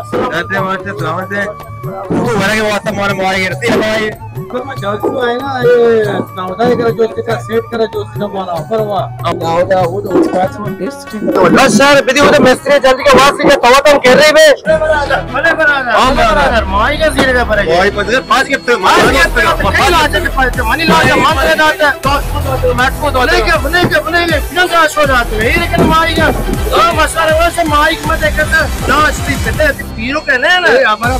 سلامت ئے، سلامت ئے۔ تو ورگ ءِ واسطہ مارا ماہی گرتی ہے بھائی۔ تو میں جاگو ہے نا، یہ ناودا کرا جو اس کا سیٹ کرا جو اس کا بنا پر ہوا۔ ناودا وہ تو اس کا تو لس شہر بدی، وہ تو مستری جلدی کے واسطے کے تو تم کر رہی بے۔ بلے برادر، ہاں، بلے برادر۔ برادر، ماہی کا زیر کا پر ہے۔ ماہی پر پاس کے، پاس کے، پاس کے، منی لاجا مان دے داتا۔ بنے کے، بنے کے، بنے کے، پھر نہ شو جاتے ہیں۔ یہ لیکن ماہی کا، ہاں، مسئلہ ہے، ویسے ماہی مت کرتا، لاش بھی کہتے ہیں، پیرو کہنے ہیں نا۔ اے، ہمارا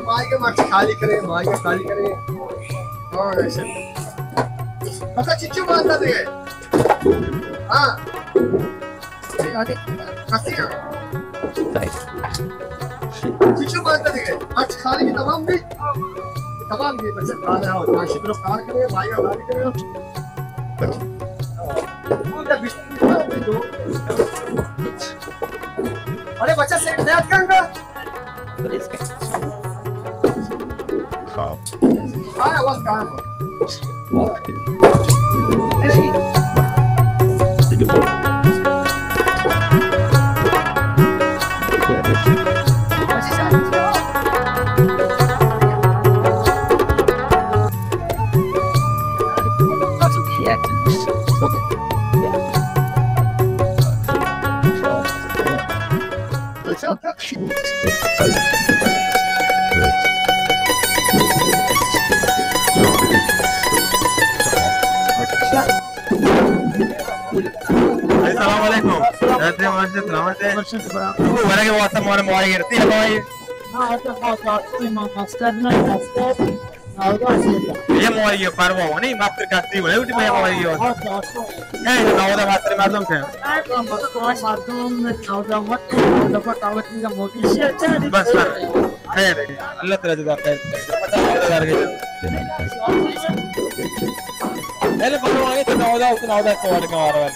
ماہی کا مارچ خالی کرے، ماہی کا خالی کرے۔ ہاں، ایسے۔ اچھا، چچو بانتا دے۔ ہاں۔ چیچو بانتا دے۔ مارچ خالی کی تمام بھی۔ تمام بھی بچہ کھا رہا ہو۔ ماشی طرف کار کرے، ماہی کا خالی کرے۔ ارے بچہ سے نیت کرنا۔ السلام علیکم۔ سلامت ئے؟ ورگ ءِ واسطہ مارا ماہی گرتی ہے بھائی۔ ہاں، تو بہت آستے ماں مستر نہ مستر۔ یہ ماہی پروا نہیں، مستر کستی ہوئے، اٹھی بھائی ماہی۔ اے، ناودا مستر مردم تھے۔ مردم، ناودا مت، ناودا مت، بس سر۔ خیر، اللہ تعالیٰ جزا خیر۔ پتہ نہیں کدھر گئے۔ پہلے بارو آئے تو ناودا، اس ناودا سوال کا مارا۔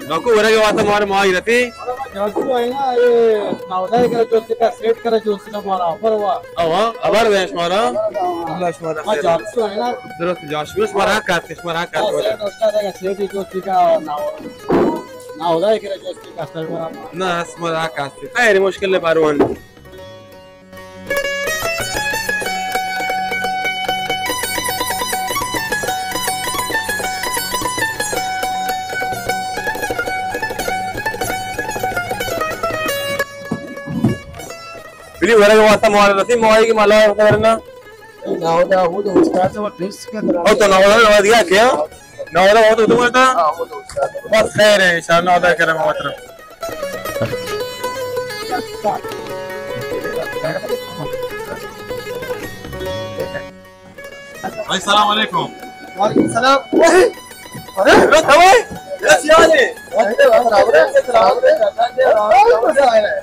نوکو ورگ ءِ واسطہ مارا ماہی رسی۔ جاسو ہے نا، یہ ناودا کرا جو اس کا سیٹ کرا جو اس کا مارا خبر ہوا۔ ہاں، خبر ہے شمارا۔ اللہ شمارا خیر۔ جاسو ہے نا۔ درست جاسو، شمارا کار، شمارا کار۔ سیٹ جو اس کا ناودا۔ نہ، ہدای کرا جستی کستر برا۔ نہ، اسمر آ کاستی۔ خیر، مشکل ہے بارو آنی۔ بلی ورگ واسطہ موال رسی، موال کی مالا ورنا۔ ناودا ہو تو استاد سے ٹیسٹ کے طرح۔ او تو ناودا ناودا کیا؟ ناودا ہو تو تم کرتا؟ ہاں، ہو تو استاد۔ بس خیر ہے، انشاءاللہ ناودا کرم ہماری طرف۔ بھائی، السلام علیکم۔ وعلیکم السلام۔ ارے، ارے، بھائی، کیسی حال ہے؟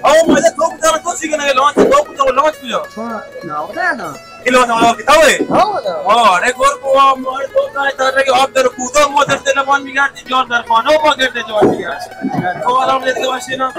او، مزہ تو کجا تو سی کنے لون تو کجا لون کجا؟ ناودا نا۔ کلو ناودا کتاب ہے؟ ہاں، نا۔ او، ارے، گور کو مار تو کا تر کے آپ در کودا مو در تلوان میگردی جان در پانو ما گردے جان میگردی۔ تو آرام لیتے باشی نا۔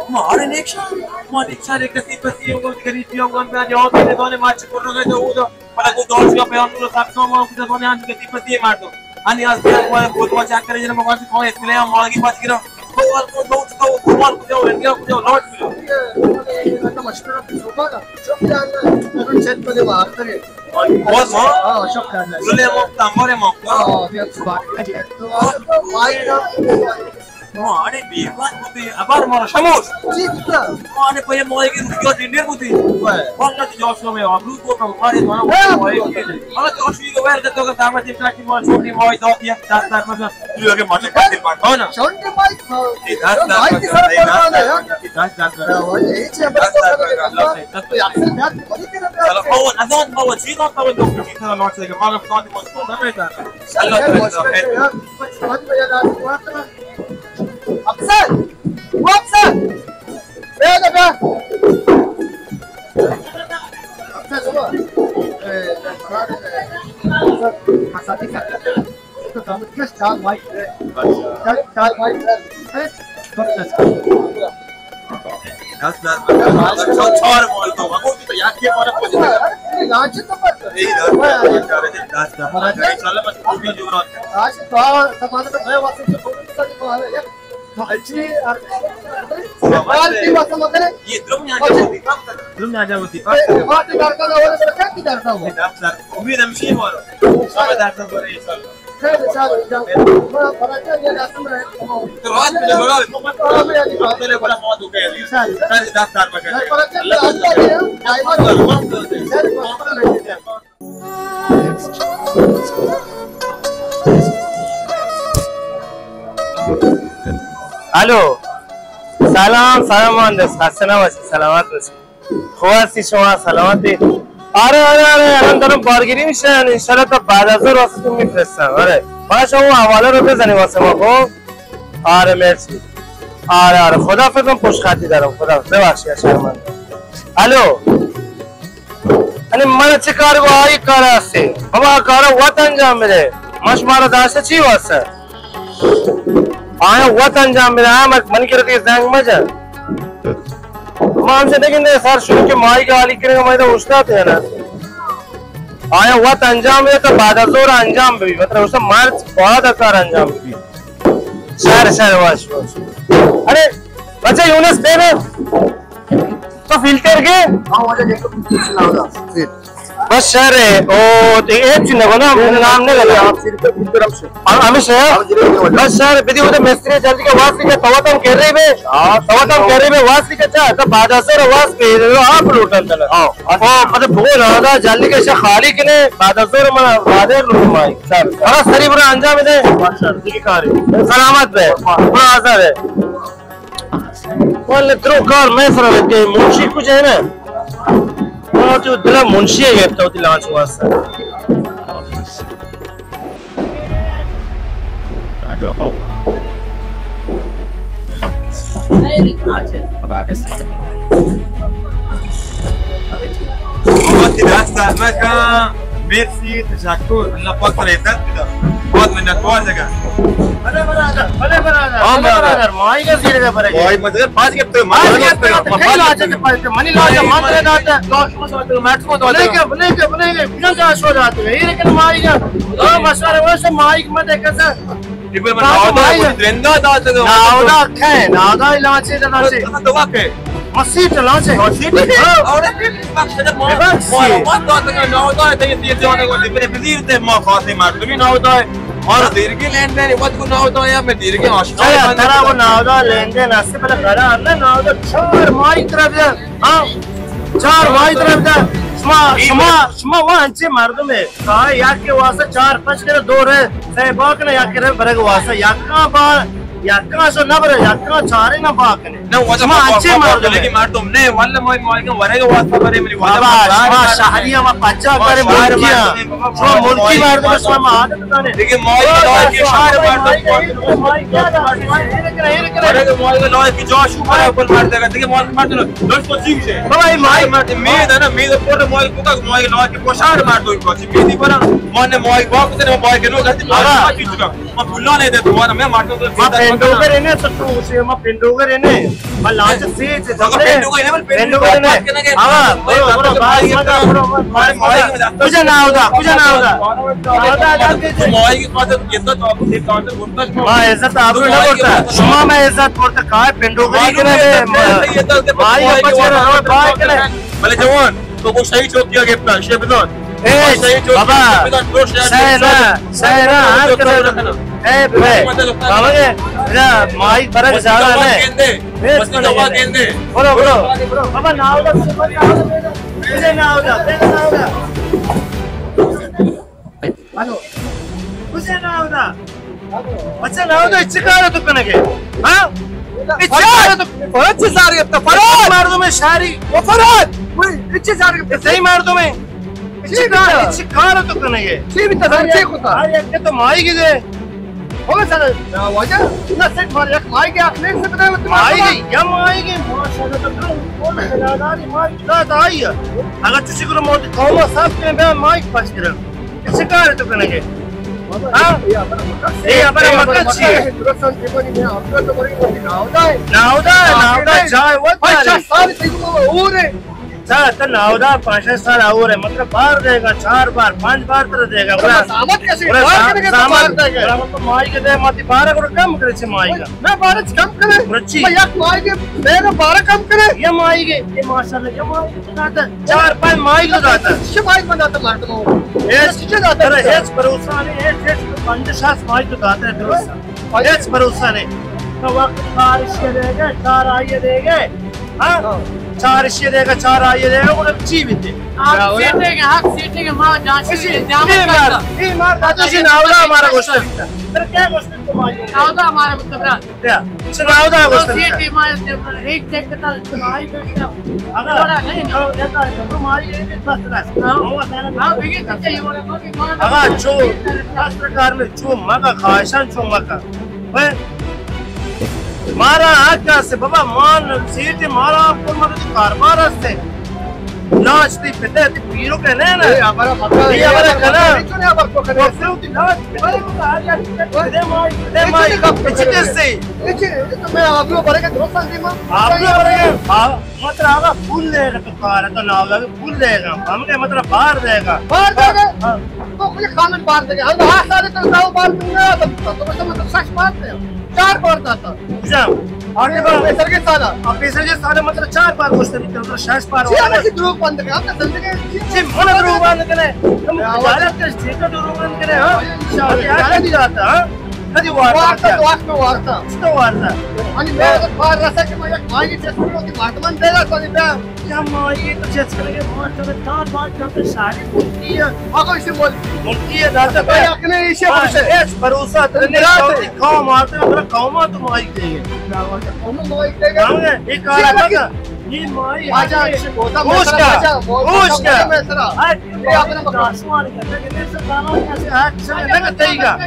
مارے نیک شہر، ما نیک شہر کسی پسی ہوں، غریبی ہوں، گندہ جواب دے دانے ماچ کر رہے تو وہ تو پتہ کو دور کا پیان نور سب کا ما کچھ دانے آن کسی پسی مار دو۔ انی از دیگه ما بود ما چک کرے جناب، ما کوئی اسکلے ما کی بات کرا. تو تو تو تو تو کجا انڈیا کجا لوٹ کجا؟ بس، ہاں؟ ہاں، شکریہ. ضلع مفت، ہمارے مفت. ہاں، بیا تو بات. تو مائی کا. ہاں، ارے، بے بات بوتی، ابار مارا شموش. جی، کتنا؟ ہاں، ارے، پہلے مائی کی روپیہ ڈنر بوتی. واللہ تو جوش میں ابرو کو کم کاری مارا. ہاں، مائی کی. ہاں، تو اسی کو ویر تو کا دعوت کا کہ مال چھوٹی مائی دو یا دس دس مطلب. یہ لگے ماجے کاتے پاتا نا. شونڈے مائی. یہ دس دس مائی کی سر پر مانا ہے. یہ دس دس. یہ چیز بس تو اکثر بات بڑی کرے. چلو، او، اذان بابا، چیز تو تو تو چیز تو لوٹ سے کہ ماں کا تو تو نہ بیٹا. اللہ تعالی خیر. افضل! او افضل! بیا دا، بیا. افضل، بابا. اے، چار، چار مائی. چار، چار مائی. اے، دس دس. چار، چار مائی تو. یہ درم یہاں جاؤ دی. درم یہاں جاؤ دی. امید ہمشی مارو. الو، سلام، سلام مهندس، خسته نباشید، سلامت باشید. خوب هستی شما؟ سلامتی؟ آره، آره، آره، الان دارم بارگیری می‌شه، انشالله تا بعد از ظهر واسه تو می‌فرستم. آره، فقط شما اون حواله رو بزنی واسه ما، خب؟ آره، مرسی. آره، آره، خداحافظ، من پشت خطی دارم، خدا ببخشید، شرمنده. الو. یعنی من چه کار با آئی کار هستی؟ بابا، کار وت انجام بده. من شما را داشته چی واسه؟ آیا وت انجام بده، آیا من، منی کرا دیگه زنگ مجن. ما همشه نگنده سر شروع که ماهی که حالی کنه، ما ایده استاد ہے نا. آیا وت انجام بده تا بعد از ظهر انجام ببی. مطلب، استاد مرد باید کار انجام ببی. شر، شر، واش، واش. ارے، بچہ یونس، بے، بے. تو فلٹر کے؟ ہاں، واجہ، ایک تو فلٹر سے لاؤ دا. بس شر ہے، او، تو ایک چیز نہ بنا، نام نہ بنا. آپ صرف فلٹر ہم سے. ہم، ہمیشہ؟ ہم ضرور نہیں ہوتا. بس شر، بدی ہوتا مستری جلدی کے واس کے تو تم کر رہے بے. ہاں، تو تم کر رہے بے، واس کے چا، تو بعد اثر واس پہ، آپ لوٹن تلا. ہاں. او، مطلب، بگو نہ دا، جلدی کے شا خالی کنے، بعد اثر من، بعد لوٹ مائی. سر، سر. بس سری برا انجام دے. بس شر، دیگه کاری. سلامت بے. برا حاضر ہے. واللہ درو کار میں سر لگے، منشی کچھ ہے نا؟ وہ تو دل منشی ہے، گرتا ہوتی لانچ واسطہ. بابا، تی دست درد نکن. مرسی، تشکر. اللہ پاک ترا عزت بده. بہت منتوار دیگا. بلے برادر، بلے برادر، ہاں بلے برادر. برادر، مائی کا زیر کا برے. مائی مدد پاس کے تو مائی کے تو مائی لاجا کے پاس، منی لاجا ماں نے داتا. نہیں کہ، نہیں کہ، نہیں کہ، کجا جا شو داتا. یہ لیکن مائی کا، او مسارے واسے مائی مت کسا. ناودا کئے؟ ناودا لانچے، لانچے. مسیت لانچے. مسیت؟ ہاں. مارا دیرگی لین دین، وقت کو ناودا یا میں دیرگی آشنا. ترا وہ ناودا لین دین، اسے بلا قرار نہ، ناودا چار مائی طرف جا. ہاں، چار مائی طرف جا. شما، شما، شما وہ انچے مردم ہے. کاہ یکے واسطہ چار پنچ کرے دو رے، سہ با کنے، یکے رے برگ واسطہ، یکاں با، یکاں شو نہ برے، یکاں چارے نہ با کنے. نہ، واجہ، شما ما، اچھے ما، ما، مردم ہے. مردم نے، واللہ ما، ما کہ ورگ واسطہ برے، منی واجہ، بابا، ما، شما ما، شہری، ما پچا ما، برے، شہر ملکی، مردم، شما ما، ملکی ما، مردم، ما، شما ما عادت دانے. دیگه ما، او، ما، شهر ما، مردم، ما، ما، ما، ورگ ما، ما، لایق جاش اوپر کل مرد دیگه، دیگه ما، ما، دوست کو چی میشه؟ بابا، این ماهی. مردم، مید نه، مید پر ماهی کوکا، ماهی لایق کو شهر مردم کو چی میدی برا. ما نه ماهی واکو نه ماهی کنو، دستی ماهی آقا. ما چی چکا؟ ما پولا نه ده تو، ما مردم تو ما پنڈوگر نه، تو تو اسے، ما پنڈوگر نه. بل لاچ سیٹ، پنڈو کو نہ، بل پنڈو کو نہ۔ آوا، برو، برو، باز مت، برو، برو، باز مت۔ کجا ناودا، کجا ناودا؟ ناودا، ناودا۔ تو مائی کی خاطر عزت، آپ کی خاطر بولتا۔ ما عزت آپ کو نہ کرتا۔ شما میں عزت کرتا، کائے پنڈو کو نہ۔ مائی کا پچھے رہو، بھائی کنے۔ بلے جوان، تو وہ صحیح چوک کیا گپتا، شیف دان۔ اے بابا، سہرا، سہرا، ہر کدے۔ اے بے، بابا گے، ادا مائک برگ زیادہ نہیں۔ برو، برو۔ بابا، ناودا، ناودا۔ ہلو۔ کجا ناودا؟ اچھا، ناودا، اچ کار تو کنگے؟ ہاں؟ اچ کار تو؟ فرد چی سار گپتا؟ فرد! مردم شاری۔ او فرد! اچ سار گپتا؟ صحیح مردم ہے۔ اچ کار، اچ کار تو کنگے؟ چی بیتا سر، چی کتا؟ ہر یک تو مائی گے دے۔ او سر، واجہ، نہ سیٹ مار، یک مائی گے آپ نے سے بتایا، مائی گے، یا مائی گے، ماشاءاللہ، تو کون بلاداری مائی کا آئی ہے۔ اگر کسی کو موت قوم صاحب کے بیا مائی پاس کرے۔ چی کار تو کنگے؟ ہاں؟ اے ابر مکہ چی ہے؟ ناودا، ناودا، چائے وقت پنچ سال تک اور ہے۔ چا، تو ناودا پنچ سال اور ہے، مطلب بار دے گا، چار بار، پنچ بار تر دے گا۔ زحمت کسی بار دے گا، بار دے گا۔ مائی کے دے، ماتی بارہ کو کم کرے چھ مائی کا۔ نہ، بارہ کم کرے۔ مرچی۔ یک مائی کے، میرے بارہ کم کرے۔ یہ مائی کے، یہ ماشاءاللہ، یہ مائی کے۔ چار پنچ مائی کو داتا۔ چھ مائی کو داتا مردم۔ ہیچ، چھ داتا۔ ارے ہیچ بھروسہ نہیں، ہیچ، ہیچ پنچ شش مائی کو داتا ہے بھروسہ۔ ہیچ بھروسہ نہیں۔ تو وقت چار اشی دے گئے، چار آئیے دے گئے۔ ہاں؟ ہاں۔ چار اشی دے گئے، چار آئیے دے گئے، وہ چی بیتے؟ آپ سیٹے کے، آپ سیٹے کے ماں جان سے جان کرتا۔ یہ مار، یہ مار، داتا جی ناودا ہمارا گوشت بیتا۔ پھر کیا گوشت تو مائی؟ ناودا ہمارا مطلب رہا۔ بیا، چہ ناودا گوشت۔ سیٹی ما ایک چیک کتا، مائی بیٹا۔ اگا، تھوڑا نہیں۔ تو دیتا ہے، تو مائی یہ بھی بس رہا۔ ہاں۔ ہاں، بگی تو چاہیے، وہ بھی مان۔ اگا، چو، بس کار میں چو مگا خواہشان چو مگا۔ بے، مارا حق است بابا، مان سیٹی مارا آپ کو مدد کاروبار است۔ لاش تئی پت ءَ تئی پیرک ءَ نہ، نہ۔ اے ہبر ءَ مکن۔ اے ہبر ءَ کناں۔ اے چونیں ہبر تو کنئے؟ مکن وتی لاش، بلے تو ہر یک چیز دے مائی، دے مائی۔ اے چی کپ کنئے؟ اے چی کسے؟ اے چی، تو میں آبرو برگ ءَ درست دیما۔ آبرو برگ ءَ؟ ہاں، مطلب آگا پول دے گا تو کار ہے، تو نہ ہوگا پول دے گا۔ ہم کے مطلب بار دے گا۔ بار دے گا؟ ہاں۔ تو کوئی خامن بار دے گا۔ ہم ہر سال تو دو بار دوں گا، تو، تو مطلب شش بار دے گا۔ چار بار داتا۔ جا۔ آٹھ بار۔ پیسر کے سالا۔ آ، پیسر کے سالا مطلب چار بار گوشت بیتا، مطلب شش بار چیا ہوا۔ نہ دروغ بند کر، ہم تو زندگی جی، من دروغ بند کنے۔ تم تجارت کے ٹھیکہ دروغ بند کنے، ہاں؟ تجارت نہیں جاتا، ہاں؟ کدی وارتا وارتا کیا؟ تو آس میں وارتا۔ اس تو وارتا۔ ہنی میں تو بار رسا کہ میں یک مائی چیز کرو کہ ماتمن دے گا تو نہیں پیا۔ کیا مائی تو چیز کرے گا، ماں تو چار بار جاتے ساری ملکی ہے۔ آگو اسے ملکی۔ ملکی ہے، داتا بھائی، پیا۔ اپنے اسے ہاں، بھروسے۔ ہیچ بھروسہ تو نہیں، قوم آتے، ہمارا قوم آتے مائی دے گا۔ قوم مائی دے گا۔ ہاں، یہ کارا لگا۔ یہ مائی آجا، آجا۔ گوش کا، گوش کا۔ یہ اپنا مکان۔ آسمان کا، لیکن اسے داماد کسے حق شان نہ تئیگا۔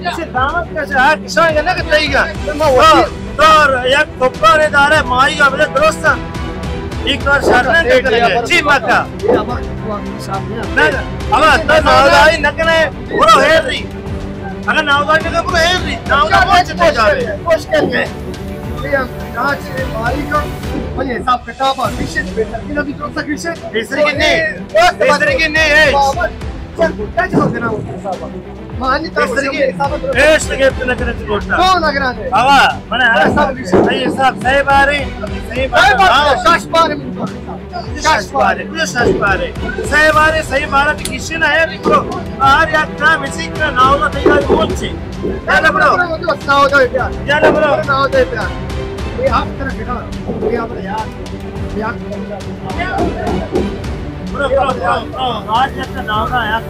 اسے داماد کسے حق شان نہ تئیگا۔ ہاں، دار یک دکانے دارے مائی کا بلے درست۔ یہ کار شر نہ کرے۔ جی مکا۔ نہ، اگر تو نادائی نہ کنے، برو ہیر رہی۔ اگر ناودا نہ کنے، برو ہیر رہی۔ ناودا بہت چتے جا رہے۔ کوشش کرنے۔ یہ ہم کہاں سے مائی کا، من حساب کتاب آ، کشت بہتر کی نبی تو سا کشت۔ پیسر کے نہیں۔ پیسر کے نہیں ہے۔ بابا، چل، کیا چل کرنا ہوتا ہے صاحب؟ مانی تا پیسر کے حساب تو۔ ایش لگے تو نہ کرے تو گوٹا۔ کون اگر آنے؟ آوا، من حساب کشت۔ صحیح حساب، صحیح بارے، صحیح بارے۔ صحیح بارے، ہاں۔ شش بارے من تو۔ شش بارے، کجا شش بارے؟ سئے بارے، سئے بارے تو کشی نہ ہے، دیکھو۔ ہر یک جا مسی کہ ناودا تیار پہنچے۔ یا نہ برو۔ ناودا پیا۔ یا نہ برو۔ ناودا پیا۔ یہ ہفت طرح کا۔ یہ ہمارا یار۔ یار۔ برو، برو، برو، برو۔ آج یک ناودا یار۔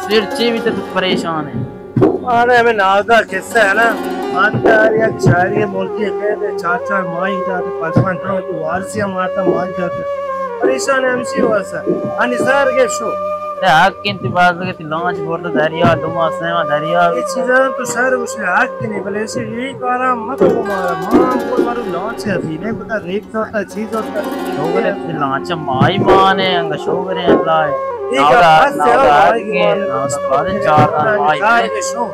سیٹھ چی بیتے تو پریشان ہے؟ آنے ہمیں ناودا قصہ ہے نا، آنتار یک شاعری ملکی کہتے، چار چار مائی جاتے، پانچ پانچ ٹرک تو وارسی ہم آتا مائی جاتے۔ پریشان ہے ہمشی واسا۔ آنی سار گے شو۔ تے حق انت باز کے تی لانچ برد دریا، دو ماہ سے ماہ دریا۔ یہ چیزاں تو سر اسے حق نہیں، بلے اسے یہی کارا مت کو مارا، مان کو مارو لانچ ہے، دینے کو تا ریپ تو تا چیز ہوتا۔ شوگر ہے، لانچ مائی مانے، انگا شوگر ہے، اللہ ہے۔ ٹھیک ہے، ناودا، بس ناودا یار، ہے مائی کہ، مانے۔ ناودا بارے چار تا مائی کار ہے۔ کے شو۔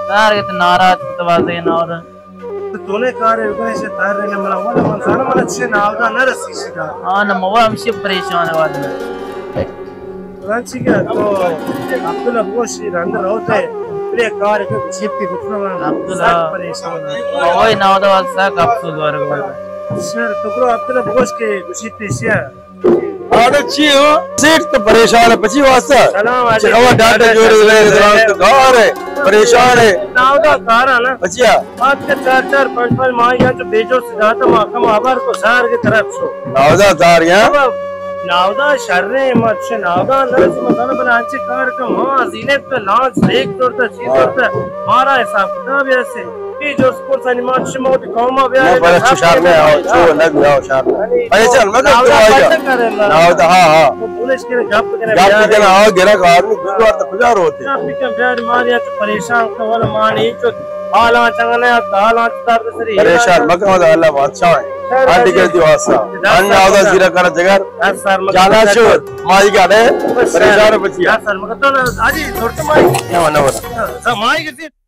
کار کے تو ناراض تو بازے ناودا۔ تو تونے کار ہے، کوئی سے تار رہے، منا والا من سارا منا چھ ناودا نہ رسی شکا۔ ہاں، نہ موا ہمشی پریشان ہے والا۔ رنچی کا تو عبداللہ بوشی رند روتے، پلے کار کے شفتی گفتنا عبداللہ۔ سخت پریشان ہے۔ اوئے ناودا سخت افسوس ورگ۔ سر، تو برو عبداللہ بوش کے گشی پیشیا۔ آڑو چی ہو؟ سیٹ تو پریشان ہے، پچی واسطہ۔ سلام چہ علیکم۔ خبر ڈاکٹر جوڑے رہے، سلام تو گار ہے، پریشان ہے۔ ناودا کارا نا۔ پچیا؟ آج کے چار چار پانچ پانچ ماہ یا جو بیجو سدھا تا محکمہ آبار کو سار کی طرف شو۔ ناودا دار یا؟ اب ناودا شر ہے، مت سے ناودا نہ، مزانا بنا انچے کار کا ماں زینت پہ لانچ دیکھ تو تا چیز تو تا مارا حساب کتاب ایسے۔ یہ جو اسپورٹس آنی ماں چشمہ ہوتی قوم آ بیا نہ، بڑا چشار میں آؤ، چو لگ آؤ شار۔ ارے چل، مگر تو آئی جا۔ ناودا، ہاں، ہاں۔ تو پولیس کے گپ کے گپ کے نا، آؤ، گرا کا آدمی دو بار تو کجا روتے۔ گپ کے بیار مار یا تو پریشان کا والا مانی چو حالاں چنگا نہ، حالاں چتار سری۔ پریشان مکہ، اللہ بادشاہ ہے۔ ہر ڈگری دی واسطہ۔ ان ناودا زیرا کرا جگر۔ جانا شد، مائی گاڑے، پریشان بچیا۔ سر مکہ تو آجی زورت مائی۔ یا منا بولا۔ مائی کے